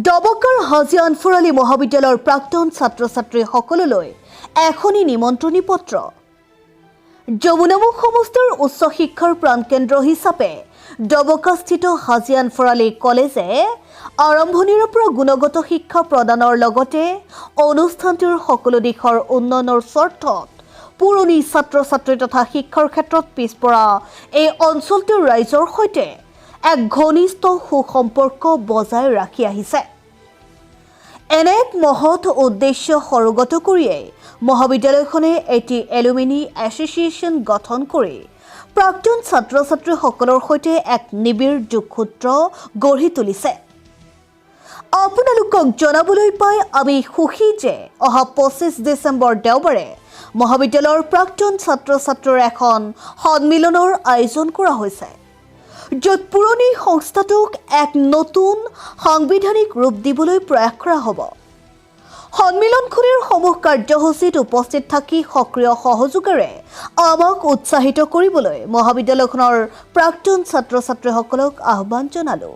ডবকাৰ হাজী আনফৰ আলী মহাবিদ্যালয়ৰ প্ৰাক্তন ছাত্ৰ ছাত্ৰীসকললৈ এখনি নিমন্ত্ৰণী পত্ৰ। যমুনামুখ সমষ্টিৰ উচ্চ শিক্ষাৰ প্ৰাণকেন্দ্ৰ হিচাপে ডবকাস্থিত হাজী আনফৰ আলী কলেজে আৰম্ভণিৰে পৰা গুণগত শিক্ষা প্ৰদানৰ লগতে অনুষ্ঠানটোৰ সকলো দিশৰ উন্নয়নৰ স্বাৰ্থত পুৰণি ছাত্ৰ ছাত্ৰী তথা শিক্ষাৰ ক্ষেত্ৰত পিছপৰা এই অঞ্চলটোৰ ৰাইজৰ সৈতে এক ঘনিষ্ঠ সুসম্পৰ্ক বজাই ৰাখি আহিছে। এনে এক মহৎ উদ্দেশ্য সৰোগত কৰিয়েই মহাবিদ্যালয়খনে এটি এলুমিনি এছ'চিয়েশ্যন গঠন কৰি প্ৰাক্তন ছাত্ৰ ছাত্ৰীসকলৰ সৈতে এক নিবিড় যোগসূত্ৰ গঢ়ি তুলিছে। আপোনালোকক জনাবলৈ পাই আমি সুখী যে অহা 25 ডিচেম্বৰ দেওবাৰে মহাবিদ্যালয়ৰ প্ৰাক্তন ছাত্ৰ ছাত্ৰীৰ এখন সন্মিলনৰ আয়োজন কৰা হৈছে, য'ত পুৰণি সংস্থাটোক এক নতুন সাংবিধানিক ৰূপ দিবলৈ প্ৰয়াস কৰা হ'ব। সন্মিলনখনিৰ সমূহ কাৰ্যসূচীত উপস্থিত থাকি সক্ৰিয় সহযোগেৰে আমাক উৎসাহিত কৰিবলৈ মহাবিদ্যালয়খনৰ প্ৰাক্তন ছাত্ৰ ছাত্ৰীসকলক আহ্বান জনালোঁ।